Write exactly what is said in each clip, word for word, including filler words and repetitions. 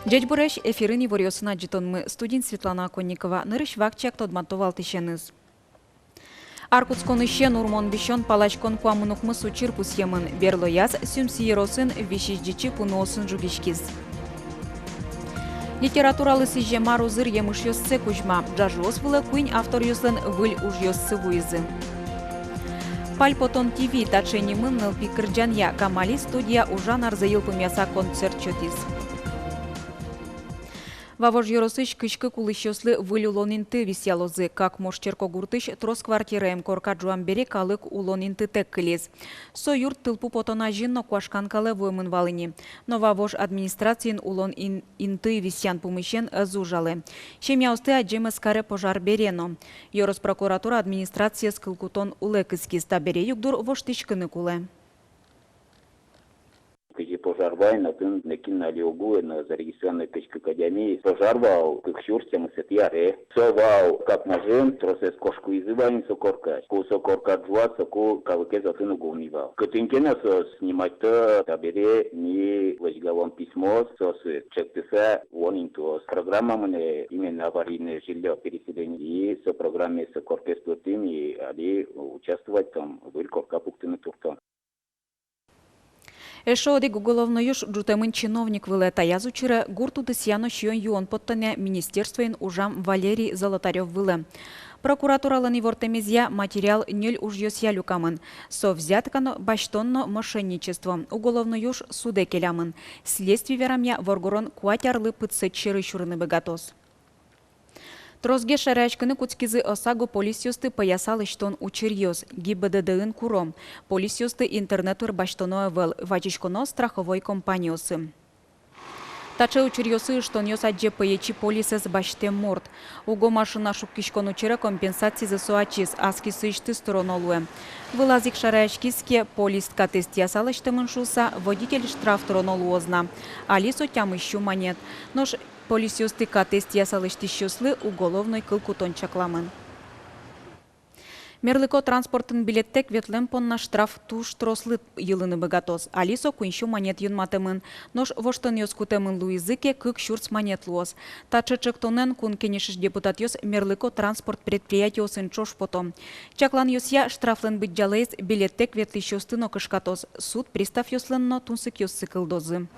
Ӟечбуресь! Эфирын иворъёсын адӟытонмы, студиын Светлана Оконникова. Нырысь вакчияк тодмато валтӥсеныз. Ар кутсконысен урмон висён паласькон куамын укмыс учыр пусъемын. Берлояз Сюмси ёросын висись ӟичы пуныосын жугиськиз. Литературалы сӥзем ар узыр емышъёссэ кузьма. Ӝажыос вылэ куинь авторъёслэн выль ужъёссы вуизы. «Пальпотон ТВ» таӵе нимын нылпи кырӟанъя «Камали» студия ужан арзэ йылпумъяса концерт сётӥз. Вавож ёросысь кызь кык улӥсьёслы выль улон инты висъялозы. Какмож черкогуртысь трос квартираем корка ӝуам бере калык улон интытэк кылиз. Со юрт тылпу потон азьын но куашкан калэ вуэмын вал ини. Но Вавож администрациын улон ин-, инты висъян пумысен ӧз ужалэ. Семьяосты адӟем ӧз каре пожар бере но. Ёрос прокуратура администрациез кыл кутон улэ кыскиз, табере югдур воштӥськыны кулэ. Кызьы пожар вань, отын нокин али уг улы, но зарегистрированной кызь кык адями. Пожар вал кык сюрс тямысэтӥ аре. Со вал Какможын, тросэз кошкылӥзы вал ини со коркась. Ку со корка ӝуаз, соку калыкез отын уг улы ни вал. Кытын ке но соос снимать каро, табере ми лэзьялом письмоос, соослы чектыса улон интыос. Программа мынэ именно аварийное жильё, переселение. И со программае со коркаез пыртӥм, и али участвовать каром, выль корка пуктыны туртом. Эшшо одӥг уголовной уж ӝутэмын чиновник вылэ. Таяз учыре гурт удысъя но сиён-юон поттонъя министерствоын ужам Валерий Золотарёв вылэ. Прокуратуралэн ивортэмезъя, материал ньыль ужъёсъя люкамын. Со взятка но, басьтон но мошенничество. Уголовной уж судэ келямын. Следствие верамъя, воргорон куать арлы пытсэт сьӧры сюрыны быгатоз. Тросгес шараяськыны кутскизы ОСАГО полисъёсты пӧяса лэсьтон учыръёс. ГИБДД-ын куро: полисъёсты интернет пыр басьтоно ӧвӧл, вазиськоно страховой компаниосы. Таӵе учыръёсы ыштонъёс адӟе пӧечи полисэз басьтэм мурт. Уго машина шуккиськон учыре компенсацизэ со ачиз, аскисысьтыз тыроно луэ. Вылаз ик шараяськиз ке, полис катэз тӥяса лэсьтэмын шуыса, водитель штраф тыроно луоз на. Али со тямыс сю манет. Нош полисъёсты катэз тӥяса лэсьтӥсьёслы уголовной кыл кутон чакламын. Мерлыко транспортын билеттэк ветлэм понна штраф туж трослы йылыны быгатоз. Али со куинь сю манет юнматэмын. Нош воштонъёс кутэмын луизы ке, кык сюрс манет луоз. Таӵе чектонэн Кун Кенешысь депутатъёс мерлыко транспорт предприятиосын ӵош пото. Чакланъёсъя, штрафлэн быдӟалаез билеттэк ветлӥсьёсты но кышкатоз, суд приставъёслэн но тунсыкъёссы кылдозы.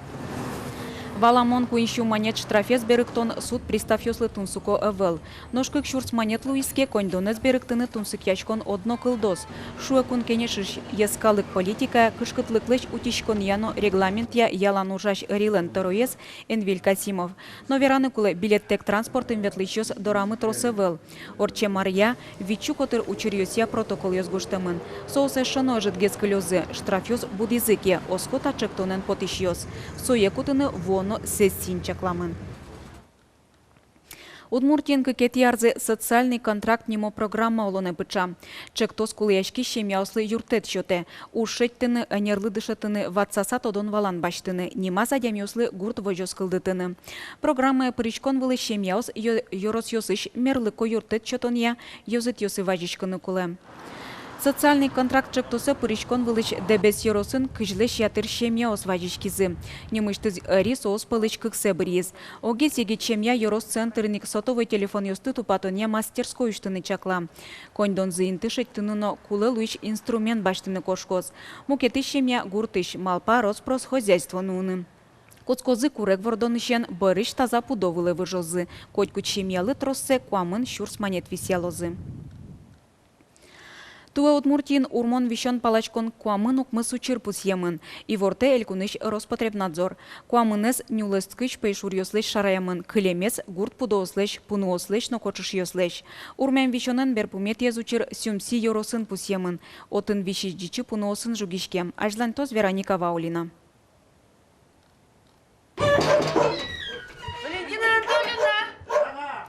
Валамон, куинь сю манет штрафез берыктон суд приставъёслы тунсыко ӧвӧл. Нош кык сюрс манет луиз ке, коньдонэз берыктыны тунсыкъяськон одно кылдоз, шуэ Кун Кенешысь йӧскалык политикая, кышкытлыклэсь утиськонъя но регламентъя ялан ужась ӧрилэн тӧроез Энвиль Касимов. Но вераны кулэ, билеттэк транспортын ветлӥсьёс дорамы трос ӧвӧл. Ортчем аръя витьсю котыр учыръёсъя протоколъёс гожтэмын. Соос эшшо но ӧжытгес кылёзы, штрафъёс будӥзы ке, оско та чектонэн потӥсьёс. Сое кутыны вуоно сессиын чакламын. Удмуртиын кыкетӥ арзэ «Социальный контракт» нимо программа улонэ пыӵа. Чектос кулэяськись семьяослы юрттэт сётэ. Уж шедьтыны, ӧнерлы дышетыны, ватсаса тодон-валан басьтыны, нимаз адямиослы гурт возьёс кылдытыны. Программае пыриськон вылысь семьяос ё-, ёросъёсысь мерлыко юрттэт сётонъя ёзэтъёсы вазиськыны кулэ. «Социальный контракт» чектосэ пыриськон вылысь Дэбес ёросын кызьлэсь ятыр семьяос вазиськизы. Нимысьтыз ӧри соос пӧлысь кыксэ быръиз. Огез егит семья ёрос центрын ик сотовой телефонъёсты тупатонъя мастерской усьтыны чакла. Коньдонзы инты шедьтыны но кулэ луись инструмент басьтыны кошкоз. Мукетыз семья гуртысь, малпа рос-прос хозяйство нуыны. Кутскозы курег вордонысен бӧрысь таза пудо вылэ выжозы. Котькуд семьялы троссэ куамын сюрс манет висъялозы. Туэ Удмуртиын урмон висён паласькон куамын укмыс учыр пусъемын. Ивортэ элькунысь Роспотребнадзор. Куамынэз нюлэскысь пӧйшуръёслэсь шараямын, кылемез гурт пудоослэсь, пуныослэсь но кочышъёслэсь. Урмем висёнэн берпуметӥез учыр Сюмси ёросын пусъемын. Отын висись ӟичы пуныосын жугиськем. Азьлантоз Вероника Ваулина. Валентина Анатольевна!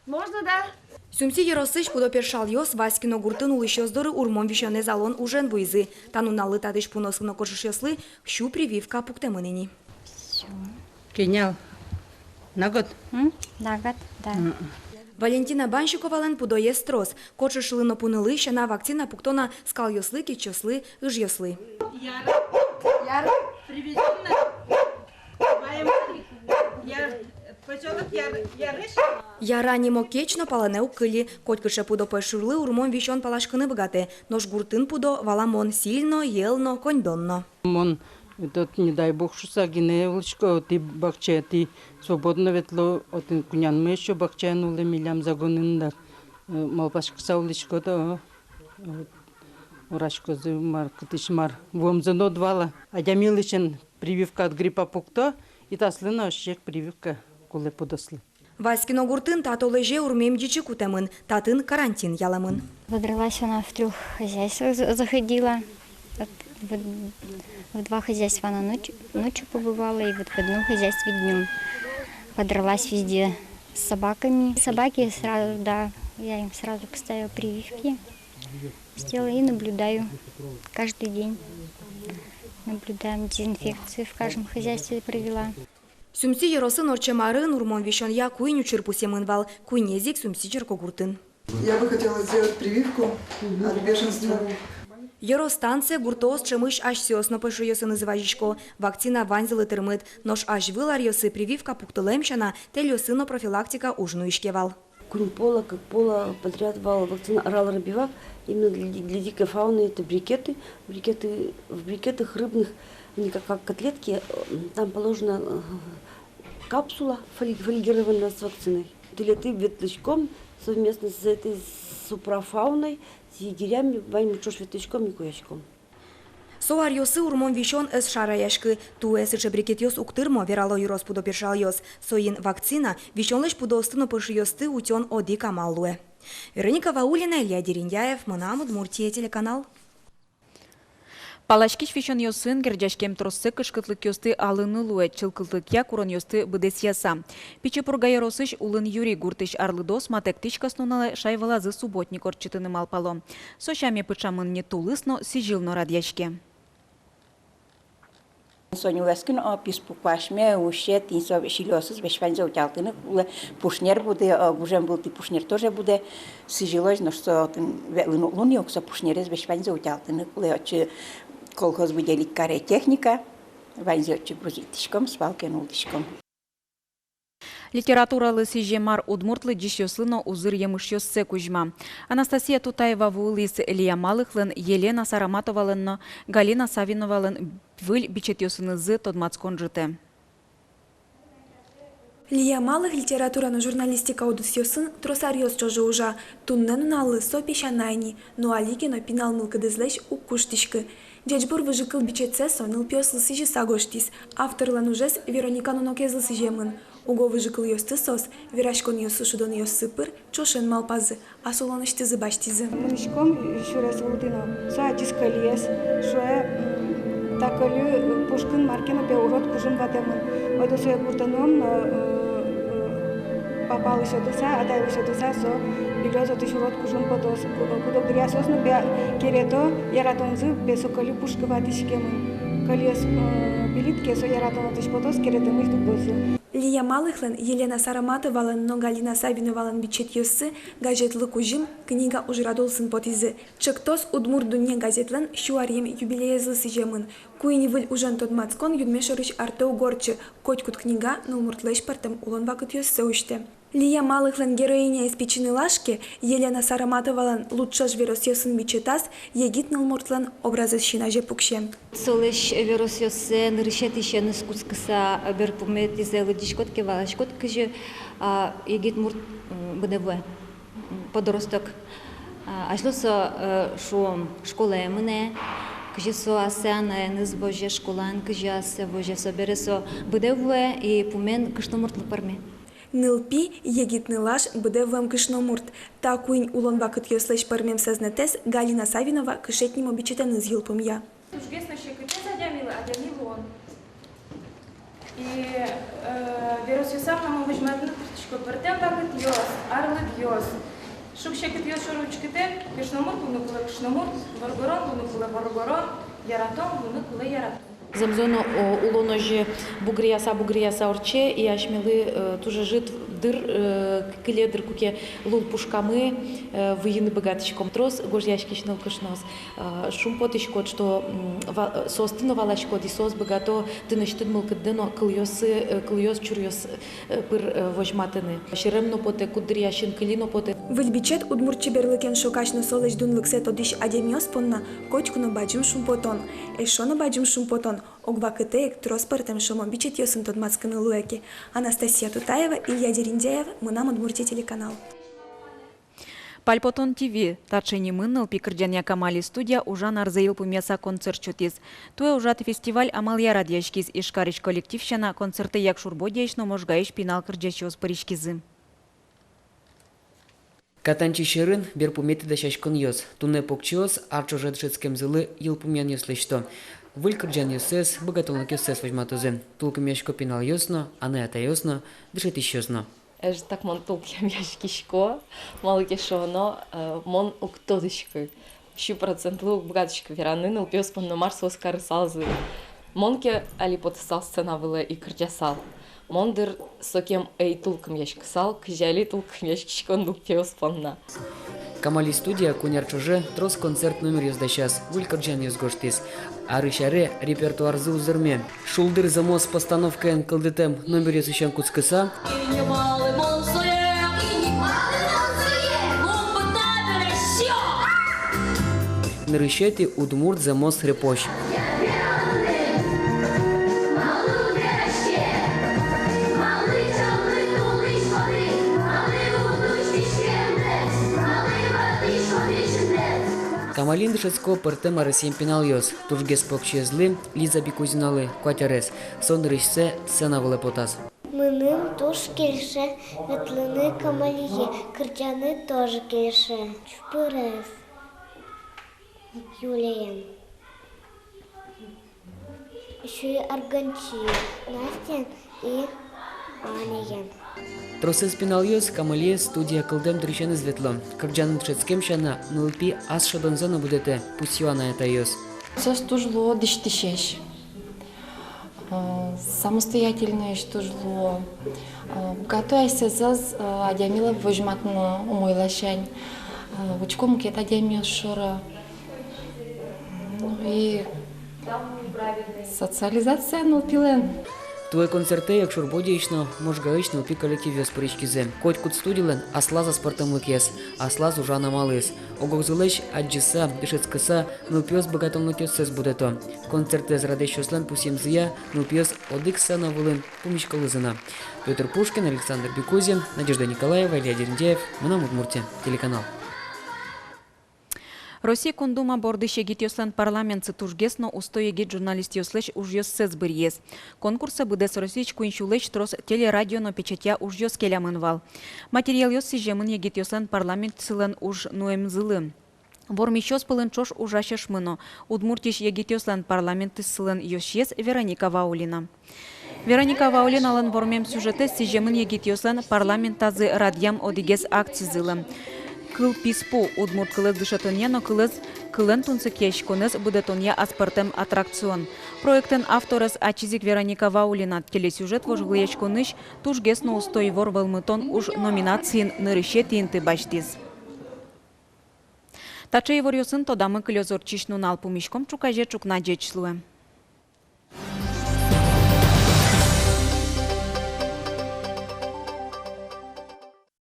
Можно, да? Сюмси ёросысь пудо першалъёс Васькино гуртын улӥсьёс доры урмон висёнэз алон ужен вуизы. Та нуналлы татысь пуныослы но кочышъёслы сю прививка пуктэмын ини. Всё. Кӧня ал? На год? М? На год, да. М. Валентина Банщиковалэн пудоез трос. Кочышлы но пунылы сяна вакцина пукто на скалъёслы, кечъёслы, ыжъёслы. Яра. Яра. Привезём на. Ваем. Яра. Яра нимо кеч но палэнэ уг кыльы. Котькыӵе пудо пӧйшурлы урмом висён паласькыны быгатэ. Нош гуртын пудо валамон: сӥль но, йӧл но, коньдон но. Мон, этот, не дай бог шуса, гинэ улӥсько, отӥ бакчаетӥ свободно ветло, отын кунянмы ещё бакчаын улэ, милям загонын дак. Э, малпаськыса улӥсько, да, э, ураськозы мар, кытысь мар вуэмзы но уд вала. Адямилы ӵем прививка от гриппа пукто, и таслы но озьы ик прививка кулэ пудослы. Васькино гуртын та толэзе урмем ӟичы кутэмын, татын карантин ялэмын. Подралась она в трёх хозяйствах, за-, заходила. Вот в, в два хозяйства она ночь-, ночью побывала, и вот в одном хозяйстве днём. Подралась везде с собаками. Собаки сразу, да, я им сразу поставила прививки. Сделала и наблюдаю каждый день. Наблюдаем, дезинфекцию в каждом хозяйстве провела. Сюмси ёросын ортчем арын урмом висёнъя куинь учыр пусъемын вал, куинез ик Сюмси черкогуртын. Я бы хотела сделать прививку от бешенства. Ёрос станцие гуртоос ӵемысь асьсэос но пӧйшуръёсынызы вазисько. Вакцина ваньзылы тырмыт, нош азьвыл аръёсы прививка пуктылэм сяна тэльёсы но профилактика уж нуиське вал. Куинь пола, кык пола подряд вал вакцина Ралрабивак, именно для, для дикой фауны. Это брикеты, брикеты, в брикетах рыбных, они как, как котлетки, э, там положена, э, капсула фольг-, фольгированная с вакциной. Тӥледлы ветлӥськом совместно с этой, с управфауной, с егерями, ваньмы ӵош ветлӥськом и куяськом. Со аръёсы урмом висён ӧз шараяськы. Туэ сыӵе брикетъёс уг тырмо, верало ёрос пудо персоналъёс. Соин вакцина висёнлэсь пудоосты но пӧйшуръёсты утён одӥг амал луэ. Вероника Ваулина, Илья Дерендяев, «Мынам Удмуртие» телеканал. Паласькись висёнъёсын герӟаськем троссэ кышкытлыкъёсты алыны луэ, чылкытлыкъя куронъёсты быдэсъяса. Пичи Пурга ёросысь Улын Юри гуртысь арлыдоос матэктӥсь кӧснуналэ шайвылазы субботник ортчытыны малпало. Со сяме пыӵамын ни тулыс но, сӥзьыл но радъяське. Со нюлэскын, о, писпу куасьме, усе, тӥни со сӥльыосыз весь ваньзэ утялтыны кулэ, пушнер будэ, о, гужем вылтӥ пушнер тоже будэ, сӥзьылозь, нош со отын ветлыны уг луы ни ук, со пушнерез весь ваньзэ утялтыны кулэ, отчы колхоз выделить каре техника, ваньзэ отчы грузитьтӥськом, свалкае нуллӥськом. Литературалы сӥзем ар удмурт лыдӟисьёслы но узыр емышъёссэ кузьма. Анастасия Тутаева вуылӥз Лия Малыхлэн, Елена Сараматовалэн но Галина Савиновалэн выль бичетъёсынызы тодматскон ӝытэ. Лия Малых литература но журналистика удысъёсын трос аръёс ӵоже ужа. Туннэ нуналлы со песянай ни, но али ке но пинал мылкыдызлэсь уг куштӥськы. «Ӟечбур, выжыкыл» бичетсэ со нылпиослы сӥзьыса гожтӥз. Авторлэн ужез Вероника нунокезлы сӥземын. Уго выжыкылъёсты соос вераськонъёссы, шудонъёссы пыр ӵошен малпазы, ас улонысьтызы басьтӥзы. Мынӥськом сюрес вылтӥ но, со адӟиз кӧльыез, шуэ: «М, та кӧльы пушкын мар ке но, пе, урод кужым ватэмын. Ойдо сое гуртэ нуом но, э, э, папалы сётыса, атайлы сётыса, со бельёз отысь урод кужым потоз. Ку-, кудог дыръя соос но, пе, керето, яратонзы, пе, со кӧльы пушкы ватӥськемын. Кӧльыез, э, пилид ке, со яратон отысь потоз, керетэмысь дугдозы». Лия Малыхлэн, Елена Сараматовалэн но Галина Савиновалэн бичетъёссы газетлы кузьым книга ужрад улсын потӥзы. «Чектос Удмурт дунне» газетлэн сю аръем юбилеезлы сӥземын. Куинь выль ужен тодматскон юнме шорысь артэ уг ортчы, котькуд книга нылмуртлэсь пӧртэм улон вакытъёссэ усьтэ. Лия Малыхлэн героиняез пичи нылаш ке, Елена Сараматовалэн «Лудӵож веросъёсын» бичетаз егит нылмуртлэн образэз син азе пуксе. Солэсь веросъёссэ нырысетӥысеныз кутскыса берпуметӥзэ лыдӟиськод ке, валаськод, кызьы, а, егит мурт, м, быдэ вуэ, м, подросток. А, азьло со, э, шуом, школае мынэ, кызьы со ассэ анаеныз возе школаын, кызьы ассэ возе, собере со быдэ вуэ и пумен кышномуртлы пӧрме. Нылпи, егит нылаш, быдэ вуэм кышномурт. Та куинь улон вакытъёслэсь пӧрмем сӧзнэтэз Галина Савинова «Кышет» нимо бичетэныз йылпумъя. Тужгес но секытэз адямилы адями луон. И, э, веросъёсам но мон возьматыны турттӥсько пӧртэм вакытъёс, арлыдъёс. Шуг-секытъёс шоры учкытэк, кышномурт луыны кулэ кышномурт, воргорон луыны кулэ воргорон, яратон луыны кулэ яратон. Зэмзэ но, о, улон озьы бугыръяса, бугыръяса ортче, и асьмелы, э, туж ӧжыт Дыр, э, кыле дыр, куке лул пушкамы, э, выйыны быгатӥськом. Трос гожъяськись нылкышноос, э, шумпотӥськод, что, м, ва-, соосты но валаськод, и соос быгато тынэсьтыд мылкыддэ но кылъёсы, э, кылъёс, чуръёс, э, пыр, э, возьматыны. Серем но потэ, куддыръя синкыли но потэ. Выль бичет удмурт чеберлыкен шокась но солэсь дунлыксэ тодӥсь адямиос понна котьку но бадӟым шумпотон. Эшшо но бадӟым шумпотон — ог вакытэ ик трос пӧртэм шомо бичетъёсын тодматскыны луэ ке. Анастасия Тутаева, Илья Дерендяев, «Мынам Удмуртие» телеканал. «Пальпотон ТВ» таӵе нимын нылпи кырӟанъя «Камали» студия ужан арзэ йылпумъяса концерт сётӥз. Туэ ужатӥ фестиваль амалъя радъяськиз. Ижкарысь коллектив сяна, концертэ Якшур-Бӧдьяысь но Можгаысь пинал кырӟасьёс пыриськизы. Катанчи сьӧрын берпуметӥ дасяськонъёс. Туннэ покчиос ар ӵоже дышетскемзылы йылпумъянъёс лэсьто. Выль кырӟанъёссэс, быгатонлыкъёссэс возьматозы. Тулкымъясько пиналъёс но, анай-атайёс но, дышетӥсьёс но. Ӧжытак мон тулкымъяськисько, малы ке шуоно, э, мон уг тодӥськы, сю процентлы уг быгатӥськы вераны, нылпиос понна мар соос карысалзы. Мон ке али потысал сцена вылэ и кырӟасал, мон, дыр, сокем ӧй тулкымъяськысал, кызьы али тулкымъяськисько нылпиос понна. «Камали» студия куинь ар ӵоже трос концерт номеръёс дасяз, выль кырӟанъёс гожтӥз. Арысь аре репертуарзы узырме. «Шулдыр зэмос» постановкаен кылдытэм номеръёсысен кутскыса, нырысетӥ удмурт зэмос репозь. «Камалиын» дышетско пӧртэм аресъем пиналъёс. Тужгес покчиезлы, Лиза Бикузиналы, куать арес. Со нырысьсэ сцена вылэ потаз. Мыным туж кельше ветлыны «Камалие», кырӟаны тоже кельше. Чупырес Юлиен, ещё и Арганчи Настен и Аняен. Тросэз пиналъёс «Камалие» студия кылдэм дырысеныз ветло. Кырӟаны дышетскем сяна, нылпи ас шӧдонзэ но будэтэ, пусъё анай-атайёс. Соос туж луо дӥсьтӥсесь, э, самостоятельноесь туж луо. Э, быгато асьсэзэс, э, адямилы возьматыны умой ласянь. Э, учко мукет адямиос шоры. Ну и социализация нылпилэн. Туэ концертэ Якшур-Бӧдьяысь но Можгаысь нылпи коллективъёс пыриськизы. Котькуд студилэн аслаз аспӧртэмлыкез, аслаз ужан амалыз. Ог-огзылэсь адӟыса, дышетскыса, нылпиос быгатонлыкъёссэс будэто. Концертэз радъясьёслэн пусъемзыя, нылпиос одӥг сцена вылын пумиськылӥзы на. Пётр Пушкин, Александр Бикузин, Надежда Николаева, Илья Дерендяев, «Мынам Удмуртие» телеканал. Россия Кун Дума бордысь егитъёслэн парламентсы тужгес но усто егит журналистъёслэсь ужъёссэс быръиз. Конкурсэ быдэс Россиысь куинь сюлэсь трос телерадио но печатья ужъёс келямын вал. Материалъёс сӥземын егитъёслэн парламентсылэн уж нуэмзылы. Вормисьёс пӧлын ӵош ужась эшмы но, Удмуртиысь егитъёслэн парламентысьсылэн ёзчиез Вероника Ваулина. Вероника Ваулиналэн вормем сюжетэз сӥземын егитъёслэн парламентазы радъям одӥгез акцизылы. «Кыл писпу» — удмурт кылэз дышетонъя но кылэз, кылэн тунсыкъяськонэз будэтонъя аспӧртэм аттракцион. Проектэн авторез ачиз ик Вероника Ваулина. Телесюжет вожвылъяськонысь «Тужгес но усто ивор вӧлмытон уж» номинациын нырысетӥ инты басьтӥз. Таӵе иворъёсын тодамы кылёз ортчись нунал. Пумиськом ӵуказе ӵукна. Ӟеч луэ.